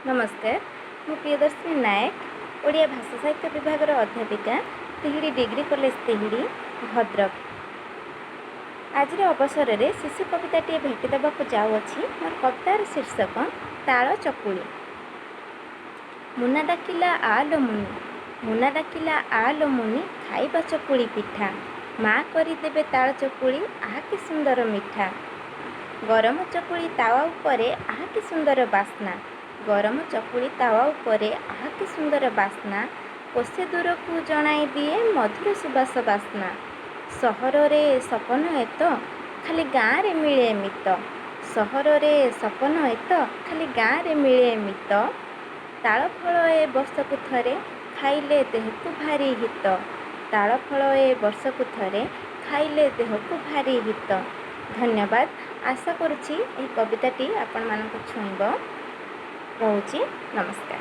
ନମସ୍କାର, ମୁଁ ପ୍ରିୟଦର୍ଶିନୀ ନାୟକ, ଓଡ଼ିଆ ଭାଷା ସାହିତ୍ୟ ବିଭାଗର ଅଧ୍ୟାପିକା, ତିହିଡ଼ି ଡିଗ୍ରୀ କଲେଜ, ତିହିଡ଼ି, ଭଦ୍ରକ। ଆଜିର ଅବସରରେ ଶିଶୁ କବିତାଟିଏ ଭେଟି ଦେବାକୁ ଯାଉଅଛି। ମୋର କବିତାର ଶୀର୍ଷକ ତାଳ ଚକୁଳି। ମୁନା ଡାକିଲା, ଆଲୋ ମୁନି। ମୁନା ଡାକିଲା, ଆଲୋ ମୁନି, ଖାଇବା ଚକୁଳି ପିଠା। ମା କରିଦେବେ ତାଳ ଚକୁଳି, ଆହା କି ସୁନ୍ଦର ମିଠା। ଗରମ ଚକୁଳି ତାୱା ଉପରେ, ଆହା କି ସୁନ୍ଦର ବାସ୍ନା। ଗରମ ଚକୁଳି ତାୱା ଉପରେ, ଆହା କି ସୁନ୍ଦର ବାସ୍ନା। କୋଶେ ଦୂରକୁ ଜଣାଇ ଦିଏ ମଧୁର ସୁବାସ ବାସ୍ନା। ସହରରେ ସପନ ଏତ, ଖାଲି ଗାଁରେ ମିଳେ ମିତ। ସହରରେ ସପନ ଏତ, ଖାଲି ଗାଁରେ ମିଳେ ମିତ। ତାଳ ଫଳ ଏ ବର୍ଷକୁ ଥରେ, ଖାଇଲେ ଦେହକୁ ଭାରି ହିତ। ତାଳ ଫଳ ଏ ବର୍ଷକୁ ଥରେ, ଖାଇଲେ ଦେହକୁ ଭାରି ହିତ। ଧନ୍ୟବାଦ। ଆଶା କରୁଛି ଏହି କବିତାଟି ଆପଣମାନଙ୍କୁ ଛୁଇଁବ। ରହୁଛି, ନମସ୍କାର।